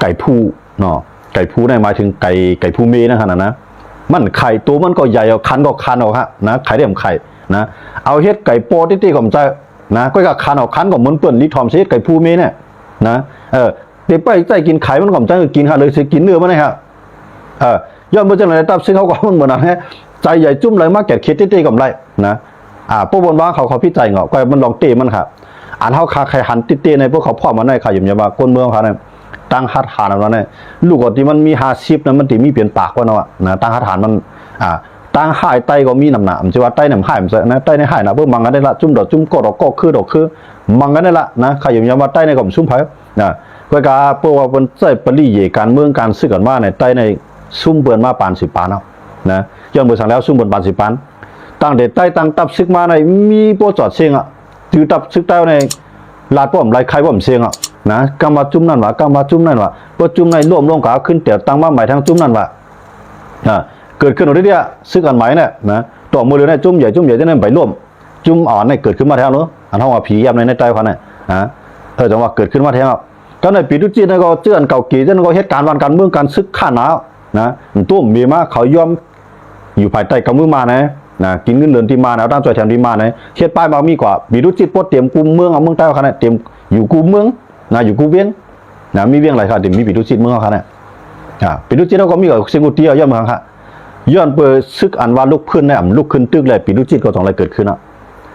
ໄກ່ພູເນາະ ໄກ່ພູນັ້ນໝາຍເຖິງໄກ່ ໄກ່ພູເມນັ້ນຫັ້ນນະ ມັນໄຂ່ ໂຕມັນກໍໃຫຍ່ ຄັນກໍຄັນເອົາຫັ້ນນະ ໄຂ່ໄດ້ມັນໄຂ່ນະ ເອົາເຮັດໄກ່ປໍເຕ້ໆກໍບໍ່ໃຊ້ນະ ກໍກະຄັນເອົາ ຄັນກໍໝົນເປື້ອນ ລິດຖອມໃສ່ເຮັດໄກ່ພູເມແນ່ນະ ເອີ ແຕ່ໄປໃຊ້ກິນໄຂ່ມັນກໍບໍ່ໃຊ້ ກິນຫັ້ນເລີຍ ຊິກິນເນື້ອມັນນະ ເອີ ຍ້ອນບໍ່ຈັ່ງໃດ ຕັບຊຶກເຮົາກໍມັນເໝືອນກັນແຫຼະ ໃຈໃຫຍ່ຈຸ້ມໄຫຼມາແກດເຂດເຕ້ໆກໍບໍ່ໄດ້ນະ ອາ ພວກບົນວ່າເຂົາ ເຂົາຜິດໃຈເນາະ ກໍມັນລອງເຕ້ມັນຄ່ະ ອັນເຮົາຄາໃຄຫັນຕິເຕ້ໃນພວກເຂົາພ້ອມມາໃນຄ່ະ ຢ້ຳວ່າຄົນເມືອງເຮົານັ້ນ ຕັ້ງຮັດຫານເອົານັ້ນ ລູກກໍທີ່ມັນມີຫ້າສິບນັ້ນ ມັນຊິມີເປັນປາກວ່າເນາະນະ ຕັ້ງຮັດຫານມັນ ອາ ຕັ້ງຮ້າຍໄຕ້ກໍມີນຳນະ ມັນຊິວ່າໄຕ້ນຳຮ້າຍ ມັນນະ ໄຕ້ໃນຮ້າຍນະ ເບິ່ງມັນກັນໄດ້ລະ ຈຸ້ມດອກຈຸ້ມກໍດອກກໍຄືດອກຄື ມັນກັນໄດ້ລະນະ ຂ້າຢ້ຳວ່າໄຕ້ໃນກໍບໍ່ຊຸມໃຜນະ ກໍກະເພາະວ່າເພິ່ນໃຊ້ປະລິເຍການເມືອງການຊຶກກັນມາໃນໄຕ້ໃນ ຊຸມເພິ່ນມາປານສິບປານເນາະນະ ຍ້ອນເບິ່ງສັງແລ້ວ ຊຸມເພິ່ນປານສິບປານ ຕັ້ງແຕ່ໄຕ້ຕັ້ງຕັບຊຶກມາໃນ ມີບໍ່ຈອດເສັງອະ ຖືຕັບຊຶກໄຕ້ໃນ ລາດປ້ອມໄລ່ໄຂ່ປ້ອມເສັງອະນະ ກຳວ່າຈຸ້ມນັ້ນວ່າ ກຳວ່າຈຸ້ມນັ້ນວ່າ ບໍ່ຈຸ້ມໃນລ້ວມລົງກະຂຶ້ນແຕ່ວຕັ້ງມາໃໝ່ທາງຈຸ້ມນັ້ນວ່າ ອາ ເກີດຂຶ້ນເດ ຊຶກອັນໃໝ່ນະນະ ຕໍ່ມື້ເລີຍນະ ຈຸ້ມໃຫຍ່ຈຸ້ມໃຫຍ່ຈັ່ງນັ້ນໄປລ້ວມ ຈຸ້ມອ່ອນນີ້ເກີດຂຶ້ນມາແທ້ເນາະ ອັນເຮົາວ່າຜີຢ້ຽມໃນ ໃນໃຕ້ເຂົານະ ອາ ເອີ ຈັ່ງວ່າເກີດຂຶ້ນມາແທ້ເນາະ ກໍໃນປີຕຸຈີນນັ້ນກໍເຈື່ອນເກົ່າເກ ຈັ່ງນັ້ນກໍເຮັດການບ້ານການເມືອງການຊຶກຂ້ານນານະ ໂຕເມມາເຂົາຍອມຢູ່ພາຍໃຕ້ກຳມືມານະ ນະ ກິນເງິນເດືອນທີ່ມານະ ເອົາຕາມຊ່ອຍແຖມທີ່ມານະ ເຮັດປ້າຍໝາກມີກວ່າ ປີຕຸຈີນບໍ່ເຕັມກຸມເມືອງ ເອົາເມືອງໃຕ້ເຂົານະ ເຕັມຢູ່ກຸມເມືອງນະ ຢູ່ກຸມວຽງນະ ມີວຽງຫຼາຍຄັນ ເຕັມ ມີປີຕຸຈີນເມືອງເຮົາຄັນນະ ອາ ປີຕຸຈີນເຮົາກໍມີກວ່າເຊງໂກເຕຍ ຍ້ອນເມືອງຄັນ ຍ້ອນເປີຊຶກອັນວ່າລຸກພື້ນໄດ້ ອຳລຸກຂຶ້ນຕຶກແລ້ວ ປີຕຸຈີນກໍຕ້ອງໄດ້ເກີດຂຶ້ນນະ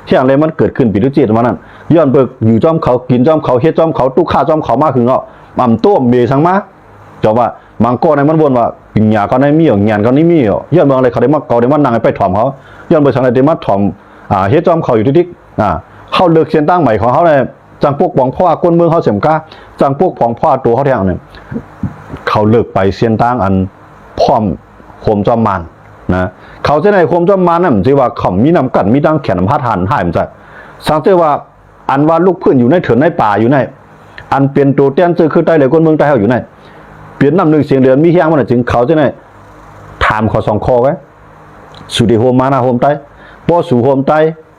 ເຮັດຫຍັງແລມັນເກີດຂຶ້ນປີຕຸຈີນມານັ້ນ ຍ້ອນເປີຢູ່ຈ້ອມເຂົາ ກິນຈ້ອມເຂົາ ເຮັດຈ້ອມເຂົາ ຕຸກຂ້າຈ້ອມເຂົາມາຫຶງເນາະ ອຳໂຕເມສັງມາ ເຈົ້າວ່າມັງກໍໃນມັນວົນວ່າ ປັນຍາເຂົາໃນມີ ຍານເຂົານີ້ມີ ຍ້ອນເມືອງໃດເຂົາໄດ້ມາ ເຂົາໄດ້ມານັ່ງໃຫ້ໄປຖອມເຂົາ ຍ້ອນເປີສັງໄດ້ມາຖອມ ອາ ເຮັດຈ້ອມເຂົາຢູ່ຕິກໆ ອາ ເຮົາເລີກເສັ້ນທາງໃໝ່ຂອງເຮົາແລ້ວ ຈັ່ງປົກປ້ອງເພາະວ່າຄົນເມືອງເຮົາເສມກາ ຈັ່ງປົກປ້ອງເພາະວ່າຕົວເຮົາແທ້ນີ້ ເຂົາເລີກໄປເສັ້ນທາງອັນພ້ອມໂຮມຈອມມານນະ ເຂົາຈະໄດ້ໂຮມຈອມມານນັ້ນ ຊິວ່າເຂົາມີນ້ຳກັ້ນ ມີທາງແຂນນຳພັດຫັນຫາຍມັນຈະ ສັງເກດວ່າ ອັນວ່າລຸກພື້ນຢູ່ໃນເຖິນໃນປ່າຢູ່ໃນ ອັນເປັນໂຕແທນຊື່ຄືໃຕ້ເລີຍ ຄົນເມືອງໃຕ້ເຮົາຢູ່ໃນ ເປັນນ້ຳໜຶ່ງສຽງດຽວ ມີແຮງມັນ ຈຶ່ງເຂົາຈະໄດ້ຖາມເຂົາສອງຂໍ້ໄວ້ ສູໄດ້ໂຮມມານະໂຮມໃຕ້ ບໍ່ສູໂຮມໃຕ້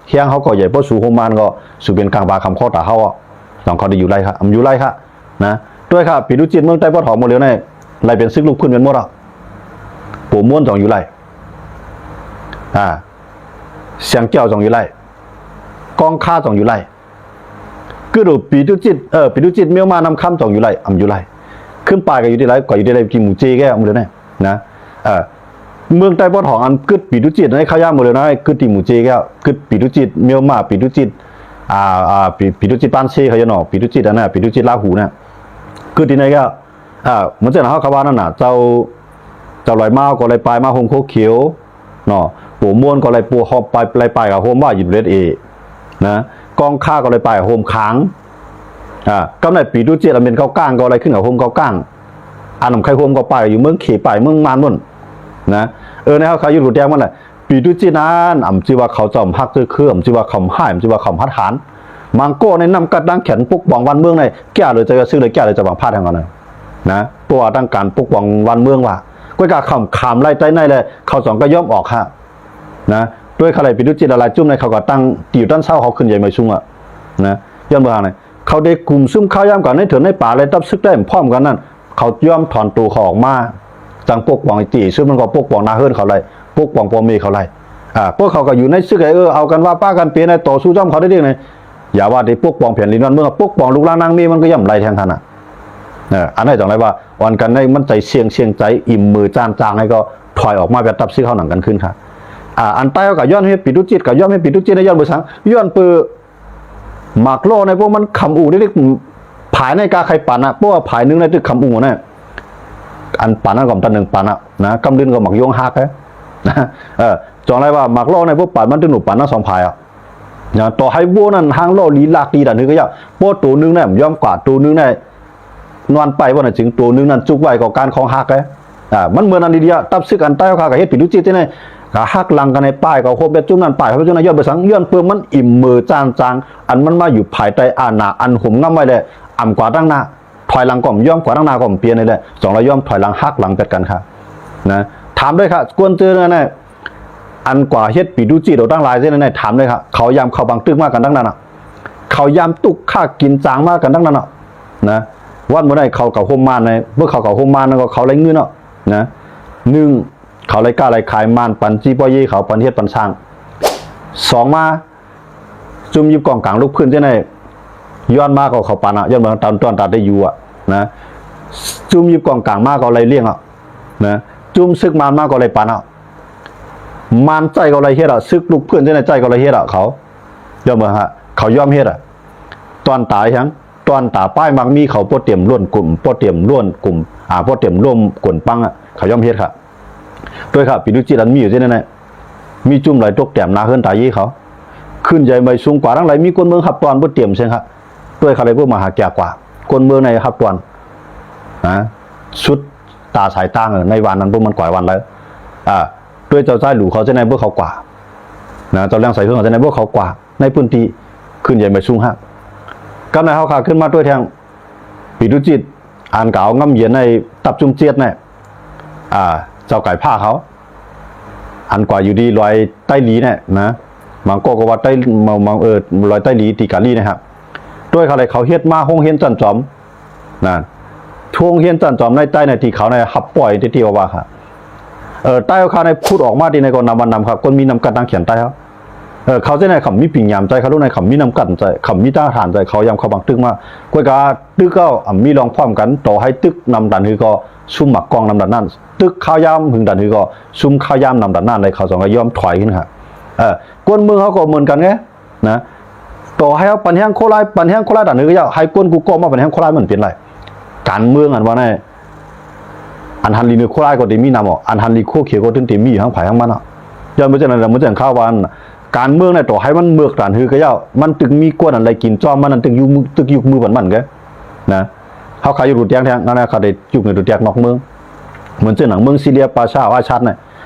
ແຮງເຮົາກໍໃຫຍ່ ບໍ່ສູໂຮມມານກໍ ສູເປັນກາງບາຄຳຂໍ້ຕາເຮົາອະ ລອງເຂົາໄດ້ຢູ່ໄລ່ຄະ ອຳຢູ່ໄລ່ຄະ ນະ ດ້ວຍຄະ ປີຕຸຈີນເມືອງໃຕ້ປະຖອມໝົດເລີຍໃນ ໄລ່ເປັນຊຶກລຸກພື້ນແມ່ນໝົດອະ ໂປມວນຕ້ອງຢູ່ໄລ່ ອາ ສຽງແກ້ວຕ້ອງຢູ່ໄລ່ ກອງຄາຕ້ອງຢູ່ໄລ່ ຄືດູປີຕຸຈີນ ເອີ ປີຕຸຈີນ ມຽວມາ ນ້ຳຄຳຕ້ອງຢູ່ໄລ່ ອຳຢູ່ໄລ່ ຂຶ້ນປາຍກໍຢູ່ທີ່ໄລ່ ກໍຢູ່ທີ່ໄລ່ ທີ່ໝູ່ເຈແກ້ວໝົດເລີຍນະ ນະ ເອີ ເມືອງໃຕ້ປະຖອມອັນກຶດປີຕຸຈີນໃນເຂົາຢ້າມໝົດເລີຍນະ ກຶດທີ່ໝູ່ເຈແກ້ວ ກຶດປີຕຸຈີນ ມຽວມາ ປີຕຸຈີນ ອາ ອາ ປີ ປີຕຸຈີນປານເຊເຂົາຢູ່ເນາະ ປີຕຸຈີນອັນນັ້ນ ປີຕຸຈີນລາຫູນະ ກຶດທີ່ໃນແກ້ວ ອາ ເໝືອນເຊັ່ນເຮົາຄະວ່ານັ້ນນະ ເຈົ້າ ເຈົ້າລອຍມາວກໍໄລ່ປາຍມາໂຮມໂຄຂຽວເນາະ ໂປມວນກໍໄລ່ປົວຮອບປາຍ ໄລ່ປາຍກັບໂຮມວ່າຢູ່ເລັດເອນະ ກອງຄາກໍໄລ່ປາຍກັບໂຮມຄາງ ອາ ກຳໄດ້ປີຕຸຈີນລະເມັນເກົາກ້າງກໍໄລ່ຂຶ້ນກັບໂຮມເກົາກ້າງ ອັນນຳໄຄໂຮມກໍປາຍຢູ່ເມືອງເຂ ປາຍເມືອງມານພຸ້ນນະ ເອີ ໃນເຮົາຄາຢູ່ໂຕແດງມັນລະ ປີຕຸຈີນນັ້ນ ອຳຊິວ່າເຂົາຈອມຮັກເຈີເຄືອ ອຳຊິວ່າເຂົາຮ້າຍ ອຳຊິວ່າເຂົາຮັດຫານ ມັງກໍໃນນ້ຳກັດດັງແຂນປົກປ້ອງບ້ານເມືອງໃນ ແກ້ເລີຍຈະຊຶກເລີຍ ແກ້ເລີຍຈະບັງພາດຫຍັງກັນນະ ນະ ເພາະວ່າຕ້ອງການປົກປ້ອງບ້ານເມືອງວ່າ ກ້ວຍກາຂາມ ຂາມໄລ່ໃຕ້ໃນແລະ ເຂົາສອງກໍຍອມອອກຫະ ນະ ດ້ວຍຄະໄລປີຕຸຈີນຫຼາຍໆຈຸ້ມໃນ ເຂົາກໍຕັ້ງຕີຢູ່ຕັນເຊົາ ເຂົາຂຶ້ນໃຫຍ່ໄໝສູງອະ ນະ ຍ້ອນເບິ່ງຫັ້ນ ເຂົາໄດ້ກຸ່ມຊຸມຄາວຍາມກັນໃນເຖິນໃນປ່າ ແລະ ຕັບຊຶກໄດ້ພ້ອມກັນນັ້ນ ເຂົາຍອມຖອນໂຕເຂົາອອກມາ ຈັ່ງປົກປ້ອງໄອ້ຕີ ຊຸມມັນກໍປົກປ້ອງໜ້າເຮືອນເຂົາໄດ້ ປົກປ້ອງພໍ່ແມ່ເຂົາໄດ້ ອາ ພວກເຂົາກໍຢູ່ໃນຊຶກ ເອີ ເອົາກັນວ່າປະກັນເປັນ ຕໍ່ສູ້ຈອມເຂົາໄດ້ເດ້ງໃນ ຢ່າວ່າແຕ່ປົກປ້ອງແຜ່ນດິນບ້ານເມືອງ ປົກປ້ອງລູກຫຼານນາງເມ ມັນກໍຍ່ອມໄລ່ແທງຫັ້ນນະ ເອີ ອັນໃດຈັ່ງໄດ້ວ່າ ອ່ອນກັນໃນມັນໃຈສ່ຽງ ສ່ຽງໃຈອີ່ມເໝີຈານຈາງໃຫ້ກໍຖອຍອອກມາແບບຕັບຊຶກເຮົາໜັງກັນຂຶ້ນຄ່ະ ອາ ອັນໃຕ້ເຮົາກໍຍ້ອນເຮັດປີຕຸຈີນ ກໍຍ້ອນເຮັດປີຕຸຈີນ ຍ້ອນເບິ່ງສັງ ຍ້ອນເປີ ໝາກລໍ້ໃນພວກມັນຄຳອູເລັກໆ ຜາຍໃນກາໄຂ່ປັ່ນນະ ເພາະວ່າຜາຍໜຶ່ງໃນຕຶກຄຳອູນະ ອັນປັ່ນນັ້ນກໍມັນຕັນໜຶ່ງປັ່ນນະ ນະ ກຳລຶນກໍໝາກຍົງຮັກເດ້ ເອີ ຈອງໄດ້ວ່າໝາກລໍ້ໃນພວກປັ່ນມັນຕຶງໜູປັ່ນທັງສອງຜາຍອະ ນະ ຕໍ່ໃຫ້ໂວນັ້ນຫາງລໍ້ລີລາກລີດັນຄືກໍຢ່າ ເພາະໂຕໜຶ່ງນະ ມັນຍອມກວ່າໂຕໜຶ່ງນະ ນອນໄປບໍ່ນະ ຈຶ່ງໂຕໜຶ່ງນັ້ນຈຸກໄວ້ກໍການຂອງຮັກເດ້ ອາ ມັນເໝືອນອັນດີໆ ຕັບຊຶກອັນໃຕ້ເຮົາຂ້າກໍເຮັດປີຕຸຈີນໃນ ກໍຫັກຫຼັງກັນໃຫ້ປາຍກໍໂຮມແບບຈຸ້ມນັ້ນປາຍເຮົາຈຸ້ມນັ້ນ ຍ້ອນເປັນສັງ ຍ້ອນເປີມັນອີ່ມເໝີຈານຈາງ ອັນມັນມາຢູ່ພາຍໃຕ້ອານາອັນຫຸມງຳໄວ້ແລ້ວ ອຳກວ່າຕັ້ງໜ້າ ຖອຍຫຼັງກໍບໍ່ຍອມ ກວ່າຕັ້ງໜ້າກໍບໍ່ປ່ຽນນີ້ແຫຼະ ສອງລະຍອມຖອຍຫຼັງຫັກຫຼັງແບດກັນຄ່ະ ນະ ຖາມເດີຄ່ະ ກວນເຕືອນນະ ອັນກວ່າເຮັດປີຕຸຈີນໂດຍຕັ້ງຫຼາຍເຊັ່ນນັ້ນ ຖາມເລີຍຄ່ະ ເຂົາຍາມເຂົ້າບັງຕຶກມາກັນທັງນັ້ນນະ ເຂົາຍາມຕຸກຂ້າກິນຈາງມາກັນທັງນັ້ນເນາະ ນະ ວັນມື້ໃດເຂົາເຂົ້າໂຮມມານ ເມື່ອເຂົາເຂົ້າໂຮມມານ ແລ້ວກໍເຂົາໄດ້ເງິນເນາະ ນະ ໜຶ່ງ ເຂົາໄດ້ຄ້າໄດ້ຂາຍ ມານປັນຈີ່ປໍເຢ ເຂົາປັນເຮັດປັນສ້າງ. ສອງມາ ຈຸ່ມຢິບກອງກາງລຸກຟື້ນຈັ່ງໃດ ຍ້ອນມາກໍເຂົາປັນອະ ຍ້ອນເມືອງຕານຕ້ອນຕາໄດ້ຢູ່ອະ ນະ ຈຸ່ມຢິບກອງກາງມາກໍໄດ້ລ້ຽງອະ ນະ ຈຸ່ມສຶກມານມາກໍໄດ້ປັນອະ ມານໃຈກໍໄດ້ເຮັດອະ ສຶກລຸກຟື້ນຈັ່ງໃດໃຈກໍໄດ້ເຮັດອະ ເຂົາ ຍ້ອນເມືອງ ເຂົາຍອມເຮັດອະ ຕອນຕາຫຍັງ ຕອນຕາປ້າຍມັກມີ ເຂົາບໍ່ຕຽມລ້ວນກຸ່ມ ບໍ່ຕຽມລ້ວນກຸ່ມ ອ່າ ບໍ່ຕຽມລົມກົນປັງອະ ເຂົາຍອມເຮັດຄ່ະ. ດ້ວຍຄ່ະ ປີຕຸຈິດອັນມີຢູ່ທີ່ນັ້ນນະ ມີຈຸ່ມໄຫຼຕົກແຕ້ມໜ້າເຮືອນຕາເຢເຂົາ ຂຶ້ນໃຫຍ່ໄໝສູງກວ່າທັງຫຼາຍ ມີຄົນເມືອງຮັບຕ້ອນບໍ່ຕຽມເຊັ່ນຄ່ະ. ດ້ວຍຄ່ະ ເລີຍບໍ່ມາຫາແກ່ກວ່າ ຄົນເມືອງໃນຮັບຕ້ອນ ນະ ສຸດຕາສາຍຕາໃນວານນັ້ນ ບໍ່ມັນກວ່າວານໃດ ອ່າ ດ້ວຍເຈົ້າຊາຍຫຼູເຂົາຈະໃນບໍ່ເຂົາກວ່າ ນະ ເຈົ້າແລງໃສ່ເພິ່ງເຂົາຈະໃນບໍ່ເຂົາກວ່າ ໃນພື້ນທີ່ຂຶ້ນໃຫຍ່ໄໝສູງຮາກ ກັບໃນເຮົາຂ້າຂຶ້ນມາດ້ວຍແທງ ປີຕຸຈິດ ອັນກະເອົາງຳເຢັນໃນຕັບຈຸ່ມເຈັດນະ ອ່າ ເຈົ້າກາຍພາເຂົາ ອັນກວ່າຢູ່ດີລອຍໃຕ້ລີນະ ນະ ບາງກໍກໍວ່າໃຕ້ ເອີ ລອຍໃຕ້ລີ ຕີກາລີນະ ຮະ ດ້ວຍເຂົາເລີຍ ເຂົາເຮັດມາໂຮງຮຽນຊັ້ນຈອມ ນະ ໂຮງຮຽນຊັ້ນຈອມໃນໃຕ້ນະ ທີ່ເຂົາໄດ້ຮັບປ່ອຍທີ່ ທີ່ວ່າ ວ່າ ເອີ ໃຕ້ເຂົາໄດ້ພຸດອອກມາທີ່ໃນກໍນຳວັນນຳຄັບ ຄົນມີນຳກັດນາງຂຽນໃຕ້ເຮົາ ເອີ ເຂົາຈະໃນຄຳມີປິງຍາມໃຈ ເຂົາລົງໃນຄຳມີນຳກັດໃຈ ເຂົາມີທະຫານໃຈ ເຂົາຍາມເຂົ້າບັງຕຶກມາ ກວຍກາຕຶກເຂົາມີລອງພ້ອມກັນ ຕໍ່ໃຫ້ຕຶກນຳດັນຮືກໍຊຸມໝາກກ້ອງນຳດັນນັ້ນ ຕຶກຄາວຍາມຫຶງດັນຮືກໍຊຸມຄາວຍາມນຳດັນນັ້ນ ແລະເຂົາສອງກໍຍອມຖອຍຂຶ້ນຄ່ະ. ເອີ ກົນເມືອງເຮົາກໍເໝືອນກັນໄງ ນະ ຕໍ່ໃຫ້ເຮົາປັນແຮງໂຄລາຍ ປັນແຮງໂຄລາຍດັນຮືກໍຢ່າ ໃຫ້ກົນກູກໍມາປັນແຮງໂຄລາຍມັນເປັນໄລ ການເມືອງອັນວ່ານັ້ນ ອັນຫັນລີເນີໂຄລາຍກໍໄດ້ມີນຳອອກ ອັນຫັນລີໂຄຂຽວກໍເຖິງໄດ້ມີຢູ່ທາງໃຜທາງມັນເນາະ. ຍ້ອນບໍ່ຈັ່ງນັ້ນແລ້ວ ບໍ່ຈັ່ງຂ່າວວ່າ ການເມືອງນີ້ ຕໍ່ໃຫ້ມັນເໝືອກດັນຮືກໍຢ່າ ມັນຈຶ່ງມີກວນອັນໄລກິນຈ້ອມ ມັນຈຶ່ງຢູ່ມື ຕຶກຢູ່ມືປັນມັນເກ ນະ. ເຮົາຂາຍຢູ່ດູແດງແທ້ ນັ້ນນະ ເຂົາໄດ້ຢູ່ໃນດູແດງນອກເມືອງ ເໝືອນເຊັ່ນໜັງເມືອງຊີເຣຍ ປາຊາອາຊາດນະ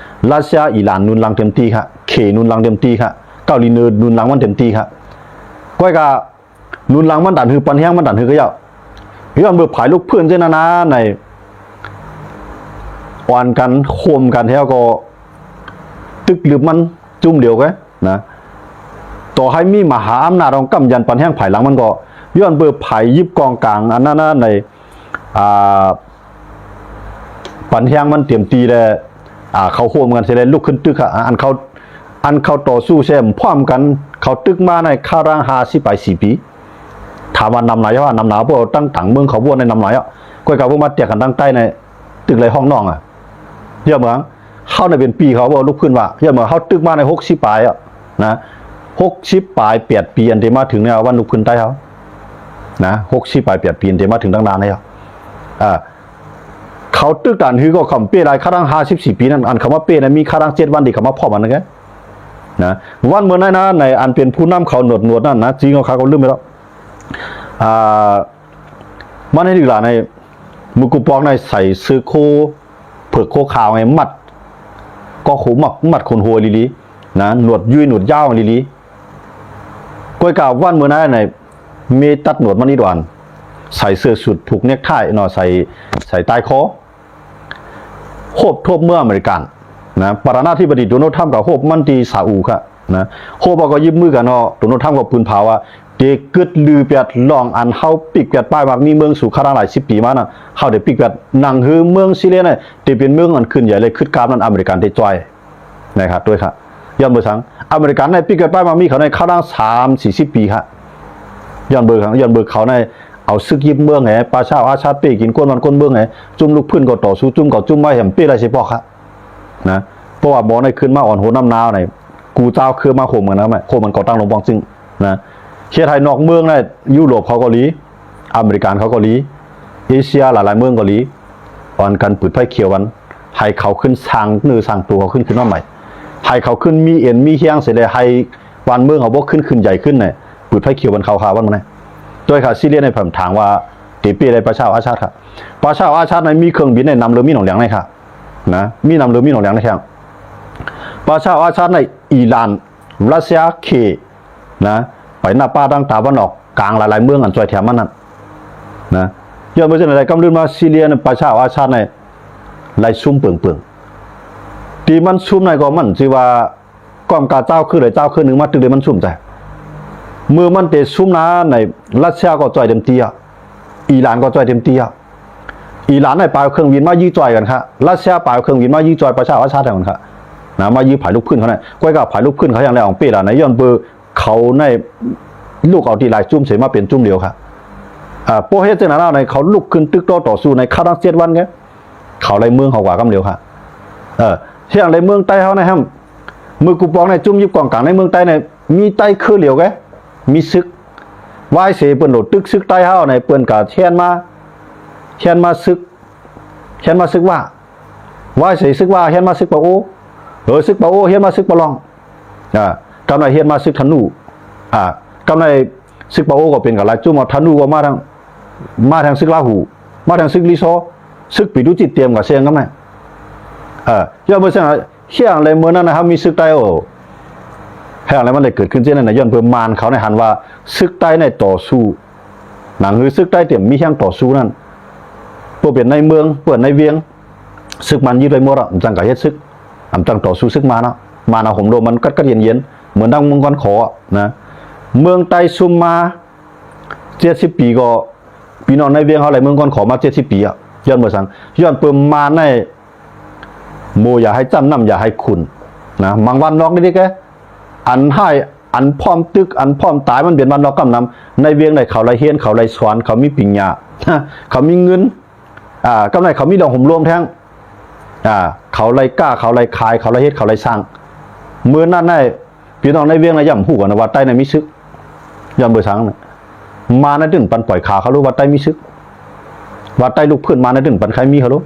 ຣັດເຊຍ ອີຣານໜູນຫຼັງເຕັມທີ່ຄ່ະ ເຄໜູນຫຼັງເຕັມທີ່ຄ່ະ ເກົາຫຼີເໜືອໜູນຫຼັງມັນເຕັມທີ່ຄ່ະ ກວຍກາ ໜູນຫຼັງມັນດັນຮື ປັນແຮງມັນດັນຮືກໍຢ່າ ຍ້ອນເບີພາຍລຸກພື້ນເຊັ່ນນັ້ນນະ ໃນ ອ່ອນກັນໂຄມກັນແທ້ກໍຕຶກລຶບມັນຈຸ່ມດຽວກະນະ ຕໍ່ໃຫ້ມີມະຫາອຳນາດຂອງກຳຢັນປັນແຮງພາຍຫຼັງມັນກໍ ຍ້ອນເບີພາຍຢິບກອງກາງອັນນັ້ນນະ ໃນ ອ່າ ປັນແຮງມັນເຕັມທີ່ແລ້ວ ອ່າ ເຂົາໂຮມກັນເສຍແລ້ວ ລຸກຂຶ້ນຕຶກ ອາ ອັນເຂົາ ອັນເຂົາຕໍ່ສູ້ແຊມພ້ອມກັນ ເຂົາຕຶກມາໃນຄາວທາງຫ້າສິບປາຍສີ່ປີ ຖາມວ່ານຳຫຼາຍ ວ່ານຳໜາວ ພວກຕັ້ງຕ່າງເມືອງເຂົາບ້ວນໃນນຳຫຼາຍອະ ກວຍກາພວກມາແຕກກັນທາງໃຕ້ໃນຕຶກໄຫຼຫ້ອງນ້ອງອະ ເຍອະເມືອງ ເຮົາໃນເປັນປີເຂົາບໍ່ລຸກຂຶ້ນວ່າ ເຍອະເມືອງ ເຮົາຕຶກມາໃນຫົກສິບປາຍອະ ນະ ຫົກສິບປາຍແປດປີ ອັນທີ່ມາເຖິງໃນວັນລຸກຂຶ້ນໃຕ້ເຮົາ ນະ ຫົກສິບປາຍແປດປີ ອັນທີ່ມາເຖິງທາງດ້ານໃດເຮົາ ອ່າ ເຂົາຕຶກການຮືກໍຄຳເປ້ຫຼາຍ ຄາດທາງຫ້າສິບສີ່ປີນັ້ນ ອັນເຂົາມາເປ້ນັ້ນ ມີຄາດທາງເຈັດວັນທີ່ເຂົາມາພ້ອມກັນນັ້ນແກ ນະ ວັນເມື່ອນັ້ນນະ ໃນອັນເປັນຜູ້ນຳເຂົາໜວດໆນັ້ນນະ ຈີນເຂົາ ເຂົາກໍລືມໄປແລ້ວ ອ່າ ມັນໃຫ້ຖືກຫຼາຍໃນ ມືກຸປອກໃນໃສ່ເສື້ອໂຄ ເຜືອກໂຄຂາວໃຫ້ມັດ ກໍໂຄມັດ ມັດຂົນຫົວລີໆ ນະ ໜວດຍຸຍໜວດຍາວລີໆ ກວຍກາວັນເມື່ອນັ້ນໃນ ເມຕັດໜວດມັນອີດວານ ໃສ່ເສື້ອສູດຜູກເນັກໄທເນາະ ໃສ່ ໃສ່ຕ່າຍຄໍ ໂຮບທົບເມືອອາເມລິກັນນະ ປະທານາທິບໍດີໂດນັລທຳກໍໂຮບມັນທີ່ຊາອຸຄະນະ ໂຮບເອົາກໍຢິບມືກັນເນາະ ໂດນັລທຳກໍປືນເຜົາວ່າ ເດກຶດລືແປດລອງອັນເຮົາປິກແປດປ້າຍມັກມີເມືອງສູ່ຄາດທາງຫຼາຍສິບປີມານັ້ນ ເຮົາໄດ້ປິກແປດ ໜັງຮືເມືອງຊີເຣຍນະ ເດເປັນເມືອງອັນຂຶ້ນໃຫຍ່ ແລະ ຄຶດກາບນັ້ນ ອາເມລິກັນໄດ້ຈ່ອຍ ນະຄະ ດ້ວຍຄະ ຍ້ອນເບີສັງ ອາເມລິກັນໃນປີກາຍປາຍມາມີເຂົາໃນຄາວດາງສາມສີ່ສິບປີຄະ ຍ້ອນເບີ ຍ້ອນເບີເຂົາໃນເອົາຊຶກຍຶດເມືອງແຫ ປາຊາອາຊາດເປ້ກິນກົ້ນບ້ານກົ້ນເມືອງແຫ ຈຸ່ມລຸກພື້ນກໍຕໍ່ສູ້ ຈຸ່ມເຂົາຈຸ່ມໄວ້ແຫມເປ້ໄດ້ຊິປອກຄະ ນະ ເພາະວ່າໝໍໃນຂຶ້ນມາອ່ອນໂຫນນຳນາວໃນ ກູເຈົ້າຄືມາໂຮມກັນນະ ໂຮມກັນກໍ່ຕັ້ງລົງປ່ອງຊຶ້ງ ນະ ເຮັດໃຫ້ນອກເມືອງໃນຢູໂຣບເຂົາກໍດີ ອາເມລິກັນເຂົາກໍດີ ເອເຊຍຫຼາຍໆເມືອງກໍດີ ອ່ອນກັນປືດໄຟຂຽວກັນ ໃຫ້ເຂົາຂຶ້ນສ້າງເນື້ອສ້າງໂຕເຂົາຂຶ້ນ ຂຶ້ນມາໃໝ່ ໃຫ້ເຂົາຂຶ້ນມີເອັນມີແຮງເສຍແລ້ວ ໃຫ້ບ້ານເມືອງເຮົາບໍ່ຂຶ້ນ ຂຶ້ນໃຫຍ່ຂຶ້ນນະ ປືດໄຟຂຽວກັນເຂົາຄາວັນມື້ນີ້ ໂດຍຄາຊີເລຍໃນເພິ່ນຖາມວ່າ ເຕເປ້ໄດ້ປະຊາອາຊາດຄະ ປະຊາອາຊາດໃນມີເຄື່ອງບິນໃນນຳເລີມີໜອງແຫຼງໃນຄະ ນະ ມີນຳເລີມີໜອງແຫຼງໃນແຂງ ປະຊາອາຊາດໃນອີຣານ ຣັດເຊຍ ເຄ ນະ ໄປໜ້າປ່າທາງຕາວັນອອກກາງຫຼາຍໆເມືອງອັນຊ່ອຍແຖມມານັ້ນ ນະ ຍ້ອນວ່າຈັ່ງໃດກຳລືນມາຊີເລຍນະ ປະຊາອາຊາດໃນໄລ່ຊຸມເປິງໆ ທີ່ມັນຊຸມໃນກໍມັນຊິວ່າ ກ້ອມກາເຈົ້າຄືໃດເຈົ້າຄືໜຶ່ງມາຕຶກເດມັນຊຸມໃຈ ເມື່ອມັນເຕຊຸມນາໃນຣັດເຊຍກໍຈ່ອຍເຕັມທີ່ອະ ອີຣານກໍຊ່ອຍເຕັມທີ່ ອີຣານໄດ້ປາຍເຄື່ອງບິນມາຢື້ຈ່ອຍກັນ ຣັດເຊຍປາຍເຄື່ອງບິນມາຢື້ຈ່ອຍປະຊາປະຊາທັນກັນ ນະ ມາຢື້ຝ່າຍລຸກພື້ນເຂົານັ້ນ. ກ້ວຍກໍຝ່າຍລຸກພື້ນເຂົາຍັງໄດ້ອອກເປ້ລະ ໃນຍ້ອນເບີເຂົາໃນລຸກເອົາທີ່ຫຼາຍຈຸ້ມເສມາເປັນຈຸ້ມດຽວ ອາ ພໍເຮັດຈັ່ງນັ້ນແລ້ວ ໃນເຂົາລຸກຂຶ້ນຕຶກຕໍ່ຕໍ່ສູ້ໃນຄາວທັງເຈັດວັນ ເຂົາໄລ່ເມືອງເຂົາກວ່າກຳດຽວ ເອີ ເຮັດຫຍັງໄລ່ເມືອງໃຕ້ເຮົາໃນຫັ້ນ ມື້ກູປອງໃນຈຸ້ມຍຶດກອງກາງໃນເມືອງໃຕ້ໃນ ມີໃຕ້ຄືດຽວ ມີຊຶກ ວາຍເສເພິ່ນໂດດຕຶກຊຶກໃຕ້ເຮົາໃນ ເພິ່ນກໍແລ່ນມາ ແລ່ນມາຊຶກ ແລ່ນມາຊຶກວ່າ ວາຍເສຊຶກວ່າແລ່ນມາຊຶກປາໂອ ເອີ ຊຶກປາໂອແລ່ນມາຊຶກປາລອງ ອາ ກຳໄດ້ແລ່ນມາຊຶກທະນູ ອາ ກຳໄດ້ຊຶກປາໂອກໍເປັນກັນຫຼາຍຈຸ້ມ ເອົາທະນູກໍມາທາງ ມາທາງຊຶກລາຫູ ມາທາງຊຶກລີຊໍ ຊຶກປີຕູຈິດຕຽມກັບເຊຍງກຳໄດ້ ເອີ ຍ້ອນເພິ່ນ ເຮັດຫຍັງແລະ ມື້ນັ້ນນະ ເຮົາມີຊຶກໃຕ້ ໂອ້ ເຮັດຫຍັງແລະ ມັນໄດ້ເກີດຂຶ້ນເຊັ່ນນັ້ນນະ ຍ້ອນເພິ່ນມານເຂົາໃນຫັ້ນວ່າ ຊຶກໃຕ້ໃນຕໍ່ສູ້ ໜັງຫືອຊຶກໃຕ້ຕຽມມີແຮງຕໍ່ສູ້ນັ້ນ ເພື່ອເປັນໃນເມືອງ ເພື່ອໃນວຽງ ຊຶກມັນຍຶດໄວ້ໝົດ ອຳຈັ່ງກໍເຮັດຊຶກ ອຳຈັ່ງຕໍ່ສູ້ຊຶກມານເນາະ ມານເອົາໂຮມໂລມມັນກັດກັດເຢັນເຢັນ ເໝືອນດັ່ງເມືອງກ່ອນຂໍນະ ເມືອງໃຕ້ຊຸມມາ ເຈັດສິບປີກໍ ພີ່ນ້ອງໃນວຽງເຮົາໄລ່ເມືອງກ່ອນຂໍມາເຈັດສິບປີອະ ຍ້ອນເບີສັງ ຍ້ອນເປີມາໃນໂມຢ່າໃຫ້ຈ້ຳ ນ້ຳຢ່າໃຫ້ຂຸ່ນນະ ມັງວັນນອກນີ້ເດ້ແກ ອັນຮ້າຍ ອັນພ້ອມຕຶກ ອັນພ້ອມຕາຍ ມັນເປັນວັນນອກກຳນຳ ໃນວຽງໃດເຂົາໄລ່ຮຽນ ເຂົາໄລ່ສອນ ເຂົາມີປິນຍາ ເຂົາມີເງິນ ອາ ກຳໄດ້ ເຂົາມີດອກໂຮມໂລມແທ້ງ ອາ ເຂົາໄລ່ຄ້າ ເຂົາໄລ່ຂາຍ ເຂົາໄລ່ເຮັດ ເຂົາໄລ່ສ້າງ ເມື່ອນັ້ນໃນ ພີ່ນ້ອງໃນວຽງນະ ຢ່າມຮູ້ກັນນະວ່າໃຕ້ໃນມີຊຶກ ຍ້ອນເບີສັງ ມາໃນຕື່ນປັນປ່ອຍຂາເຂົາໂລດວ່າໃຕ້ມີຊຶກ ວ່າໃຕ້ລຸກພື້ນ ມາໃນຕື່ນປັນໄຄມີເຂົາໂລດ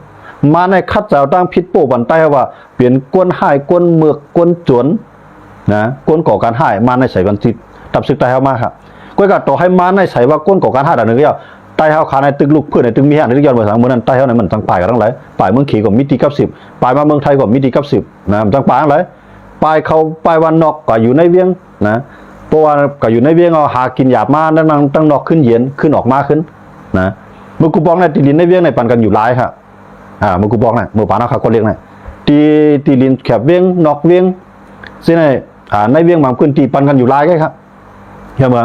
ມາໃນຂັດຈາວຕັ້ງຜິດໂປ້ບັນໃຕ້ເຮົາວ່າເປັນກົນຮ້າຍ ກົນເມືອກ ກົນໂຈນນະ ກົນກໍ່ການຮ້າຍ ມາໃນໃສບັນຕິດ ຕັບຊຶກໃຕ້ເຮົາມາ ກ້ວຍກະຕໍ່ໃຫ້ມາໃນໃສວ່າກົນກໍ່ການຮ້າຍດານໜຶ່ງແລ້ວ ໃຕ້ເຮົາຂາໃນຕຶກລຸກພື້ນໃນຕຶກມີແຮງໃນຕຶກຍ້ອນເບີສັງ ມື້ນັ້ນໃຕ້ເຮົາໃນມັນຈັ່ງປາຍກັນທັງຫຼາຍ ປາຍເມືອງເຂກໍມີຕິກັບສິບ ປາຍມາເມືອງໄທກໍມີຕິກັບສິບນະ ມັນຈັ່ງປາຍທັງຫຼາຍ ປາຍເຂົາ ປາຍວັນນອກກໍຢູ່ໃນວຽງນະ ເພາະວ່າກໍຢູ່ໃນວຽງ ເອົາຫາກິນຢາບມາ ນັ່ງ ນັ່ງຕັ້ງນອກຂຶ້ນເຢັນ ຂຶ້ນອອກມາຂຶ້ນນະ ມື້ກູປອງໃນທີ່ດິນໃນວຽງໃນປັນກັນຢູ່ຫຼາຍ ອາ ມື້ກູປອງນະ ມື້ປານເຮົາຂາກວດເລັກນະ ທີ່ ທີ່ດິນແຄບວຽງ ນອກວຽງ ເຊັ່ນໃນ ອາ ໃນວຽງບາງພື້ນທີ່ປັນກັນຢູ່ຫຼາຍເດ້ ເຫັນບໍ່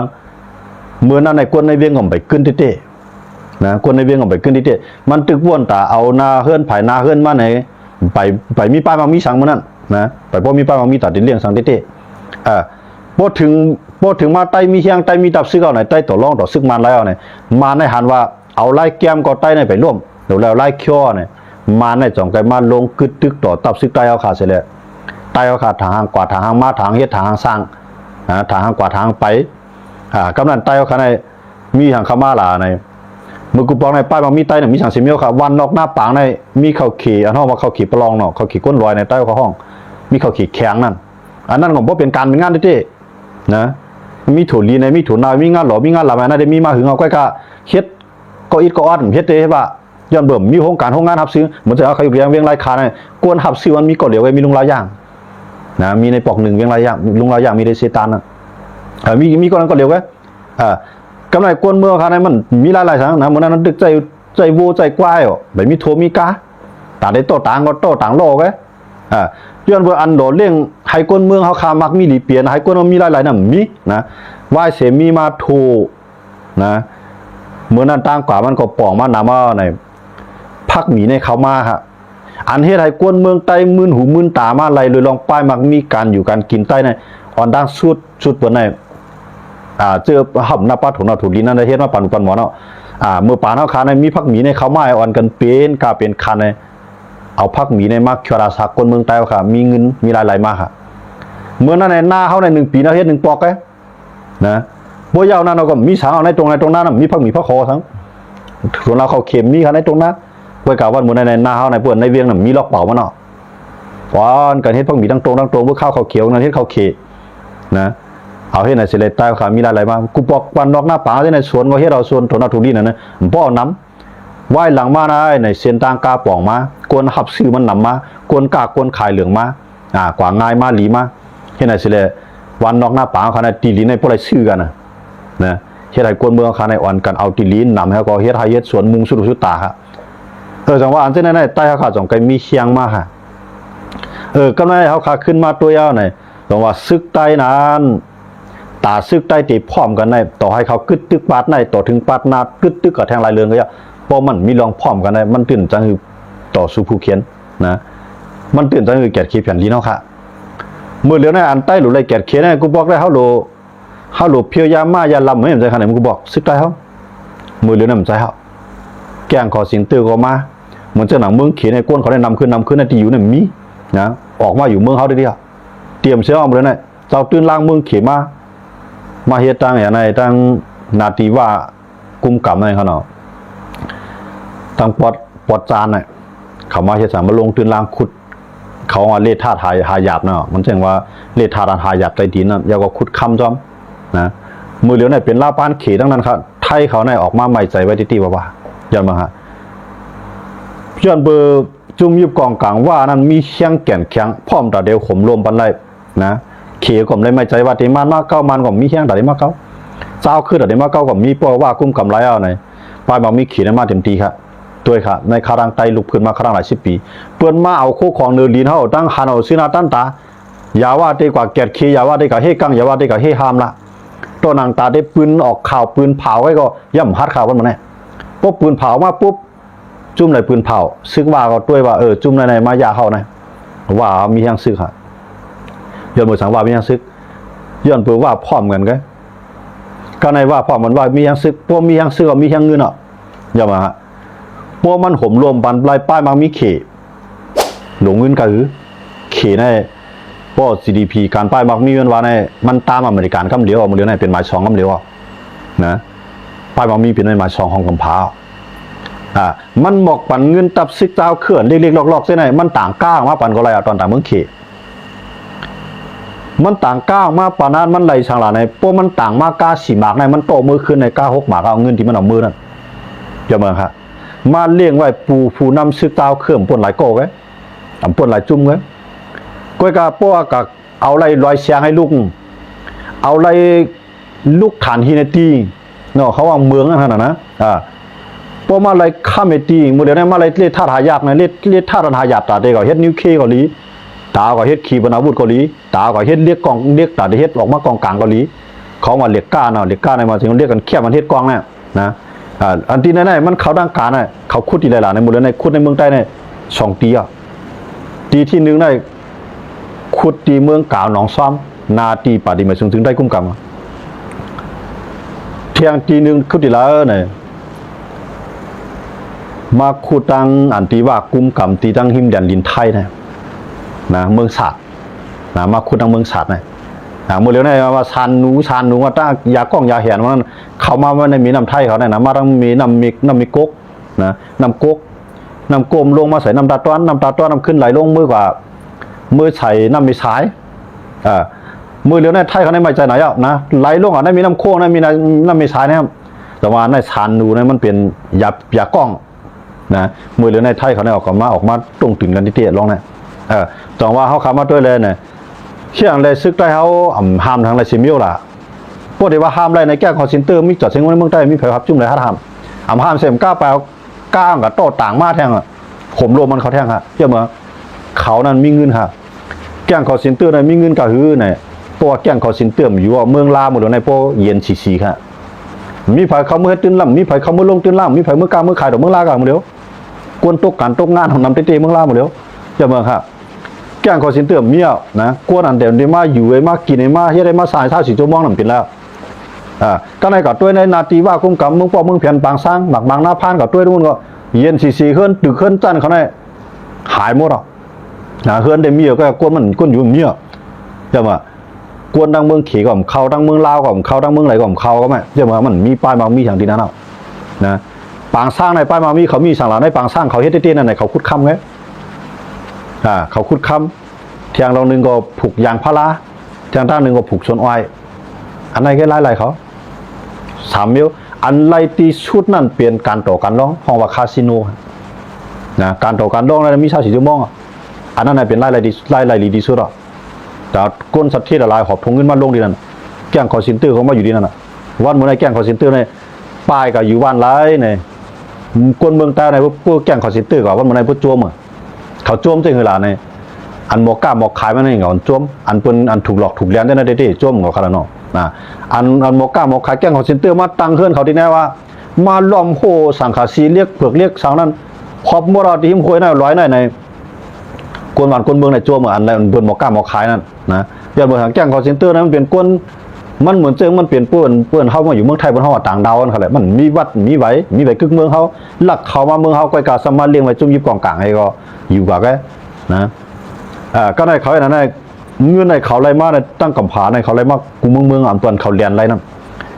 ເມື່ອນັ້ນໃນຄົນໃນວຽງກໍໄປກຶນເຕ້ໆ ນະ ຄົນໃນວຽງກໍໄປກຶນເຕ້ໆ ມັນຕຶກວົນຕາເອົານາເຮືອນໃຜນາເຮືອນມັນໃຫ້ ໄປ ໄປມີປ້າຍໝາກມີສັງມື້ນັ້ນນະ ໄປບໍ່ມີປ້າຍໝາກມີຕາດິນລ້ຽງສັງເຕ້ໆ ເອີ ພໍເຖິງ ພໍເຖິງມາໃຕ້ມີແຮງ ໃຕ້ມີຕັບຊຶກເອົາໃນ ໃຕ້ຕໍ່ລອງຕໍ່ຊຶກມານແລ້ວໃນ ມານໃນຫັນວ່າເອົາລາຍແກ້ມກໍໃຕ້ໃນໄປລວມ ແລ້ວລາຍຄໍໃນ ມານໃນຈອງໄກມາລົງກຶດຕຶກຕໍ່ຕັບຊຶກໃຕ້ເຮົາຂາເສຍແລ້ວ ໃຕ້ເຮົາຂາທາງຫາງກວາດທາງຫາງມາ ທາງເຮັດທາງຫາງສ້າງ ນະ ທາງຫາງກວາດທາງໄປ ອາ ກຳນັ້ນໃຕ້ເຮົາຂາໃນ ມີຫຍັງເຂົ້າມາຫຼາໃນ ມື້ກູປອງໃນ ປ້າຍໝາກມີໃຕ້ໃນ ມີສັງເສມີເຮົາຂາ ວັນນອກໜ້າປາງໃນ ມີເຂົ້າເຂ ອັນຮ້ອງວ່າເຂົ້າເຂປະລອງເນາະ ເຂົ້າເຂກົ້ນລອຍໃນໃຕ້ເຂົາຮ້ອງ ມີເຂົ້າເຂແຂງນັ້ນ ອັນນັ້ນກໍບໍ່ເປັນການເປັນງານເດ້ໆ ນະ ມີຖົ່ວລີໃນ ມີຖົ່ວນາວ ມີງາຫຼໍ ມີງາລຳ ອັນນັ້ນໄດ້ມີມາຫຶງເອົາ ກ້ວຍກະເຮັດ ກໍອິດກໍອອດ ເຮັດເດ້ ເຮັດວ່າ ຍ້ອນເບິ່ມມີໂຮງການໂຮງງານຮັບຊື້ ເໝືອນເຈົ້າເຂົາຢູ່ແຂວງວຽງລາຍຄານ ກວນຮັບຊື້ມັນມີເກາະຫຼຽວໄວ້ ມີລຸງລາວຢ່າງນະ ມີໃນປອກໜຶ່ງວຽງລາຍຢ່າງ ລຸງລາວຢ່າງມີໄດ້ເຊຕານນະ ເອີ ມີ ມີເກາະນັ້ນເກາະຫຼຽວໄວ້ ເອີ ກຳໄລກວນເມືອງເຮົາໃນມັນມີຫຼາຍໆສັງນະ ມື້ນັ້ນມັນຕຶກໃຈ ໃຈໂວໃຈຄວາຍ ໄປມີໂທມີກາ ຕາໄດ້ໂຕຕາງກໍໂຕຕາງໂລໄວ້ ອາ ຍ້ອນວ່າອັນໂດເລ້ງໃຫ້ຄົນເມືອງເຮົາຄາມັກມີຫຼີປຽນ ໃຫ້ຄົນເຮົາມີຫຼາຍໆນຳມີນະ ວາຍເສມີມາໂທ ນະ ເມື່ອນັ້ນຕ່າງກວ່າມັນກໍປ່ອງມານຳເອົາໃນ ພັກໝີໃນເຂົ້າມາຫະ ອັນເຮັດໃຫ້ຄົນເມືອງໃຕ້ມື່ນຫູມື່ນຕາມາໄລ່ໂດຍລອງປ້າຍມັກມີການຢູ່ການກິນໃຕ້ໃນ ອ່ອນດາງສຸດ ສຸດເພິ່ນໃນ ອາ ເຈີຫຳນາປາຖົນເອົາຖົນດິນນັ້ນໄດ້ເຮັດມາປັນໝູປັນໝອນເນາະ ອາ ເມື່ອປານເຮົາຄາໃນມີພັກໝີໃນເຂົ້າມາໃຫ້ອ່ອນກັນເປັນກາເປັນຄັນໃນ ເອົາພັກໝີໃນມາຄວດອາສັກຄົນເມືອງໃຕ້ເຮົາຄາ ມີເງິນມີລາຍໄຫຼມາຫະ ເມື່ອນັ້ນໃນນາເຮົາໃນໜຶ່ງປີນະເຮັດໜຶ່ງປອກໄດ ນະ ບໍ່ຢາວນັ້ນເຮົາກໍມີສັງເອົາໃນຕົງໃນຕົງນານະ ມີຜັກໝີຜັກຫໍສັງ ສ່ວນລາວເຂົ້າເຂັມມີຂາຍໃນຕົງນາ ໄວ້ກາວັນໝູໃນນາເຮົາໃນເພິ່ນໃນວຽງນະ ມີລອກເປົ່າມາເນາະ ວ່າການເຮັດຜັກໝີຕັ້ງຕົງຕັ້ງຕົງ ເບິ່ງຂ້າວເຂົ້າຂຽວນັ້ນເຮັດເຂົ້າເຂນະ ເອົາເຮັດໃນເສເລດໃຕ້ຂາຍມີລາຍໄຫຼມາ ກູປອກວັນນອກນາປາງເຮັດໃນສວນກໍເຮັດເອົາສວນຖົນເອົາຖົນດິນນັ້ນນະ ບໍ່ເອົານຳ ວາຍຫຼັງມານະ ໃນເສັ້ນທາງກາປອງມາ ກວນຮັບຊື້ມັນນຳມາ ກວນກາກວນຂາຍເຫຼືອງມາ ອາ ກວ່າງ່າຍມາຫຼີມາ ເຮັດໃນເສເລ ວັນນອກໜ້າປາງຂະໜາດຕີນລິນໃນບໍ່ໄດ້ຊື້ກັນນະ ນະ ເຮັດໃຫ້ຄົນເມືອງຂະໜາດອ່ອນກັນເອົາຕີນລິນນຳ ແລ້ວກໍເຮັດໄຮ່ເຮັດສວນມຸງສຸດຫູສຸດຕາຫະ ເອີ ຈັ່ງວ່າອັນເຊັ່ນນັ້ນໃນໃຕ້ເຮົາຂະຈອອງໄກມີຄຽງມາຫະ ເອີ ກຳໃນເຮົາຂະຂຶ້ນມາຕົວຍາວໃນ ຈັ່ງວ່າຊຶກໃຕ້ນັ້ນ ຕາຊຶກໄຕ້ເຕະພ້ອມກັນໄດ້ ຕໍ່ໃຫ້ເຂົາກຶດຕຶກປາດໃນ ຕໍ່ເຖິງປາດໜ້າ ກຶດຕຶກກະແທງຫຼາຍເລື່ອງກະຢ່າ ເພາະມັນມີລອງພ້ອມກັນໄດ້ ມັນຕື່ນຈັ່ງຄືຕໍ່ສູ້ຜູ້ຂຽນນະ ມັນຕື່ນຈັ່ງຄືແກດເຂແຜ່ນດິນເຮົາຄະ. ມື້ຫຼຽວນີ້ອັນໃຕ້ໂຫຼໄດ້ແກດເຂນະ ກູບອກໄດ້ ເຮົາໂຫຼ ເຮົາໂຫຼພຽວຢາມ້າຢາລຳ ແມ່ນໃຈຂະໜາດ ກູບອກຊຶກໃຕ້ເຮົາ ມື້ຫຼຽວນີ້ມັນໃຈເຮົາ ແກ້ງຄໍຊິນເຕີກໍມາ ເໝືອນຈັ່ງໜັງເມືອງເຂນະ ກວນເຂົາໄດ້ນຳຂຶ້ນ ນຳຂຶ້ນໃນທີ່ຢູ່ນີ້ມີນະ ອອກມາຢູ່ເມືອງເຮົາໄດ້ດຽວ ຕຽມເສຍອອກໝົດເລີຍນະ. ເຈົ້າຕື່ນລ້າງເມືອງເຂມາ ມາເຮັດຕັ້ງຫຍັງໃນຕັ້ງໜ້າທີ່ວ່າກຸມກຳໃນເຂົາເນາະ ຕັ້ງປອດ ປອດຈານນະ ເຂົາມາເຮັດສັງມາລົງຕື່ນລ້າງຂຸດ ເຂົາວ່າເລດທາດຫາ ຫາຍາກເນາະ ມັນຈັ່ງວ່າເລດທາດອັນຫາຍາກໃຕ້ດິນນັ້ນ ແລ້ວກໍຂຸດຄຳຊ້ອມນະ. ມື້ຫຼຽວນີ້ເປັນລາວປານເຂທັງນັ້ນຄະ ໄທເຂົານີ້ອອກມາໄໝ້ໃຈໄວ້ຕິໆວ່າໆ ຍ້ອນວ່າ ຍ້ອນເບີ ຈຸ່ມຍຶບກອງກາງວ່ານັ້ນມີຮຽງແກ່ນແຂງ ພ້ອມຕາດຽວໂຫມໂລມປັນໄດ້ນະ. ເຂກໍບໍ່ໄດ້ໄໝ້ໃຈວ່າຕິ ມານມາເກົ່າ ມານກໍມີຮຽງຕາດຽວມາເກົ່າ ຊາວຄືຕາດຽວມາເກົ່າກໍມີ ເພາະວ່າກຸມກຳຫຼາຍເອົາໃນ ປາຍໝາກມີເຂນະມາເຕັມທີ່ຄະ ດ້ວຍຄະ ໃນຄາວທາງໃຕ້ລຸກພື້ນມາຄາວທາງຫຼາຍສິບປີ ເພິ່ນມາເອົາໂຄຂອງເໜືອດິນເຮົາ ຕັ້ງຫັນເອົາຊຶນາຕັນຕາ ຢ່າວ່າແຕ່ກວ່າແກດເຂ ຢ່າວ່າແຕ່ກະເຮກັງ ຢ່າວ່າແຕ່ກະເຮຮາມລະ ຕໍ່ໜັງຕາໄດ້ປືນອອກຂ່າວ ປືນເຜົາໄວ້ກໍຢ່າມຫັດຂ່າວກັນໝົດແນ່ ພໍປືນເຜົາອອກມາປຸບ ຈຸ່ມໃດປືນເຜົາ ຊຶກວ່າກໍດ້ວຍວ່າ ເອີ ຈຸ່ມໃດໃນມາຢາເຮົານະ ວ່າມີຮຽງຊຶກຫະ ຍ້ອນເບີສັງວ່າມີຮຽງຊຶກ ຍ້ອນເບີວ່າພ້ອມກັນກະ ກະໃນວ່າພ້ອມກັນວ່າມີຮຽງຊຶກ ພໍມີຮຽງຊຶກກໍມີຮຽງເງິນເນາະ ຢ່າມາ ພໍມັນໂຫມໂລມປັນໄລ່ປ້າຍມັກມີເຂ ລົງເງິນກະຄື ເຂໃນ ພໍຈີດີພີ ການປ້າຍມັກມີແມ່ນວ່າໃນ ມັນຕາມອາເມລິການກຳດຽວ ມື້ດຽວໃນເປັນໝາຍສອງກຳດຽວນະ ປ້າຍມັກມີເປັນໃນໝາຍສອງຂອງກຳພາ ອ່າ ມັນໝອກປັນເງິນຕັບຊຶກເຈົ້າເຂື່ອນເລັກໆລອກໆເຊັ່ນໃນ ມັນຕ່າງກ້າອອກມາປັນກໍໄລ່ເອົາຕອນຕ່າງເມືອງເຂ ມັນຕ່າງກ້າອອກມາປານນັ້ນ ມັນໄລ່ສັງຫຼານໃນ ພໍມັນຕ່າງມາກ້າສີ່ໝາກໃນ ມັນໂຕະມືຂຶ້ນໃນກ້າຫົກໝາກ ເອົາເງິນທີ່ມັນເອົາມືນັ້ນ ຈະເບິ່ງຄະ ມາລ້ຽງໄວ້ປູຜູ້ນຳຊຶກເຈົ້າເຂື່ອນ ປ່ນຫຼາຍກໍເວີຍ ອຳປ່ນຫຼາຍຈຸ່ມເວີຍ ກ້ອຍກະ ເພາະວ່າກະເອົາໄລ່ລອຍແຊງໃຫ້ລຸກ ເອົາໄລ່ລຸກຖານຫີນໃຫ້ຕີເນາະ ເຂົາວ່າເມືອງຫັ້ນນະ ອ່າ ພໍມາໄລ່ຄ້ຳໃຫ້ຕີ ມື້ດຽວນີ້ມາໄລ່ເລດທາດຫາຍາກນະ ເລດ ເລດທາດອັນຫາຍາກ ຕາເດກໍເຮັດນິວເຄເກົາຫຼີ ຕາກໍເຮັດຂີປະນາວຸດເກົາຫຼີ ຕາກໍເຮັດເຫຼັກກອງ ເຫຼັກ ຕາເດເຮັດອອກມາກອງກາງເກົາຫຼີ ເຂົາວ່າເຫຼັກກ້າເນາະ ເຫຼັກກ້າໃນມາເຖິງເຫຼັກກັນແຄບມັນເຮັດກອງນະ ນະ ອ່າ ອັນທີ່ໃນໆ ມັນເຂົ້າທາງການນະ ເຂົາຂຸດທີ່ຫຼາຍໆ ໃນໝົດເລີຍ ໃນຂຸດໃນເມືອງໃຕ້ນີ້ສອງຕີອະ ຕີທີໜຶ່ງນີ້ ຂຸດທີ່ເມືອງກາວໜອງຊອມ ໜ້າທີ່ປາຕີໄໝສູງ ເຊິ່ງໄດ້ກຸມກຳ ແທ່ງທີໜຶ່ງ ຂຸດທີ່ລາວເອີ ມາຂຸດທາງອັນທີ່ວ່າກຸມກຳທີ່ທາງຮິມແດນດິນໄທນະ ນະ ເມືອງສາດ ນະ ມາຂຸດທາງເມືອງສາດນະ ນະ ມື້ດຽວນີ້ວ່າຊານໜູ ຊານໜູ ວ່າຕາ ຢາກ້ອງຢາແຫນ ວ່ານັ້ນ ເຂົ້າມາ ມາໃນແມ່ນ້ຳໄທເຂົານີ້ນະ ມາທາງແມ່ນ້ຳເມກ ນ້ຳເມກົກ ນະ ນ້ຳກົກ ນ້ຳກົມລົງມາໃສ່ນ້ຳຕາຕ້ອນ ນ້ຳຕາຕ້ອນນຳຂຶ້ນໄຫຼລົງມືກວ່າ ມືໃສ່ນ້ຳເມຊາຍ ເອີ ມື້ດຽວໃນໄທເຂົາໃນໄມ້ໃຈໜ້ອຍເອົານະ ໄຫຼລົງເອົາໃນແມ່ນ້ຳໂຂງ ໃນແມ່ນ້ຳ ນ້ຳເມຊາຍນະ ແຕ່ວ່າໃນຊານໜູໃນມັນເປັນຢາ ຢາກ້ອງນະ ມື້ດຽວໃນໄທເຂົາໃນອອກກັນມາ ອອກມາຕົງຕຶງກັນຕິເຕະລົງນະ ເອີ ຕ້ອງວ່າເຮົາເຂົ້າມາດ້ວຍແລນະ ເຂດໃດຊຶກໃຕ້ເຮົາ ອຳ ຫ້າມທາງໃດຊິມີລະ ບໍ່ໄດ້ວ່າຫ້າມໄດ້ໃນແກ້ງຄໍເຊັນເຕີ ມີຈອດເຊັງໃນເມືອງໃຕ້ ມີໃຜຮັບຈຸ່ມໃດຮັດຫ້າມ ອຳ ຫ້າມເສມກ້າໄປເອົາ ກ້າງກະໂຕ້ຕາງມາແທງ ໂຫມໂລມມັນເຂົາແທງ ເຈົ້າເມືອງ ເຂົານັ້ນມີເງິນ ແກ້ງຄໍເຊັນເຕີນັ້ນມີເງິນກະຫືໃນ ເພາະວ່າແກ້ງຄໍເຊັນເຕີຢູ່ເມືອງລາວໝົດແລ້ວໃນ ເພາະເຢັນສີໆ ມີໃຜເຂົ້າມາເຮັດຕື່ນລ້ຳ ມີໃຜເຂົ້າມາລົງຕື່ນລ້ຳ ມີໃຜເມືອການເມືອຂາຍດອກເມືອງລາວກະໝົດແລ້ວ ກວນຕົກການຕົກງານເຮົານຳເຕໆ ເມືອງລາວໝົດແລ້ວ ເຈົ້າເມືອງ ແກ້ງຄໍເຊັນເຕີມີແລ້ວນະ ກວນອັນແດມໄດ້ມາຢູ່ ໄດ້ມາກິນ ໄດ້ມາເຮັດ ໄດ້ມາສາຍຊາວສີ່ຊົ່ວໂມງນັ້ນເປັນແລ້ວ ອ່າ ກະໃນກະດ້ວຍໃນໜ້າທີ່ວ່າກຸມກຳເມືອງປ້ອມເມືອງແຜນ ປາງຊ້າງ ໝາກບາງ ນາພານ ກະດ້ວຍໝົດ ກະເຢັນສີໆ ເຮືອນຕຶກເຮືອນຈັນເຂົາໃນຫາຍໝົດ ນະ ເຮືອນໄດ້ມີ ກະກວນມັນ ກວນຢູ່ມີ ຈະມາ ກວນທາງເມືອງເຂກໍບໍ່ເຂົ້າ ທາງເມືອງລາວກໍບໍ່ເຂົ້າ ທາງເມືອງໃດກໍບໍ່ເຂົ້າ ກະມາ ຈະມາ ມັນມີປ້າຍມັກມີຫຍັງທີ່ນັ້ນເນາະ ນະ ປາງຊ້າງໃນປ້າຍມັກມີ ເຂົາມີສັງຫຼານໃນປາງຊ້າງ ເຂົາເຮັດເດ້ໆ ນັ້ນ ເຂົາຂຸດຄຳໄງ ອ່າ ເຂົາຂຸດຄຳ ແທ່ງດອກໜຶ່ງກໍຜູກຢາງພາລາ ແທ່ງດອກໜຶ່ງກໍຜູກສວນອ້ອຍ ອັນໃດກໍລາຍໄລ່ເຂົາ ສາມແນວ ອັນລາຍທີ່ສຸດນັ້ນເປັນການຕໍ່ການລອງ ເຮົາວ່າຄາສິໂນ ນະ ການຕໍ່ການລອງນັ້ນມີຊາວສີ່ຊົ່ວໂມງ ອັນນັ້ນນະເປັນລາຍໄລ່ທີ່ ລາຍໄລ່ດີທີ່ສຸດອະ ແຕ່ຄົນສັດທິຫຼາຍໆ ຫອບຖົງເງິນມາລົງທີ່ນັ້ນ ແກ້ງຄໍເຊັນເຕີເຂົາມາຢູ່ທີ່ນັ້ນນະ ວັນມື້ໃນແກ້ງຄໍເຊັນເຕີໃນ ປ້າຍກໍຢູ່ບ້ານຫຼາຍໃນ ຄົນເມືອງໃຕ້ໃນ ພວກແກ້ງຄໍເຊັນເຕີກໍວັນມື້ໃນພວກໂຈມ ເຂົາໂຈມຈັ່ງຄືຫຼາໃນ ອັນໝໍ້ຄ້າໝໍ້ຂາຍມັນນີ້ກໍໂຈມ ອັນເພິ່ນ ອັນຖືກຫຼອກຖືກລຽນຈັ່ງໃດເດ້ ໂຈມກໍຂະໜາດເນາະ ນະ ອັນ ອັນໝໍ້ຄ້າໝໍ້ຂາຍແກ້ງຄອນເຊັນເຕີມາຕັ້ງເຮືອນເຂົາທີ່ແນວວ່າ ມາລ້ອມໂຮ່ສັງກະສີເຫຼັກເຜືອກເຫຼັກສັງນັ້ນ ຮອບໝົດເອົາທີ່ຫິມຫ້ວຍນັ້ນລອຍນັ້ນໃນ ຄົນບ້ານຄົນເມືອງໄດ້ໂຈມອັນນັ້ນ ເພິ່ນໝໍ້ຄ້າໝໍ້ຂາຍນັ້ນນະ ຍ້ອນວ່າແກ້ງຄອນເຊັນເຕີນັ້ນມັນເປັນຄົນ ມັນເໝືອນເຊິ່ງມັນເປັນເພິ່ນ ເພິ່ນເຮົາມາຢູ່ເມືອງໄທ ເພິ່ນເຮົາວ່າຕ່າງດາວນັ້ນແຫຼະ ມັນມີວັດມີໄຫວ ມີໄຫວກຶກເມືອງເຮົາ ລັກເຂົ້າມາເມືອງເຮົາ ກ້ອຍກາສາມາດລ້ຽງໄວ້ຈຸ້ມຢິບກອງກາງໃຫ້ກໍຢູ່ກວ່າແກນະ ເອີ ກໍໄດ້ເຂົານັ້ນ ເງິນໃຫ້ເຂົາໄຫຼມາໃນຕັ້ງກຳຜາໃນເຂົາໄຫຼມາກູເມືອງເມືອງອຳເພິ່ນເຂົາແລ່ນໄຫຼນັ້ນ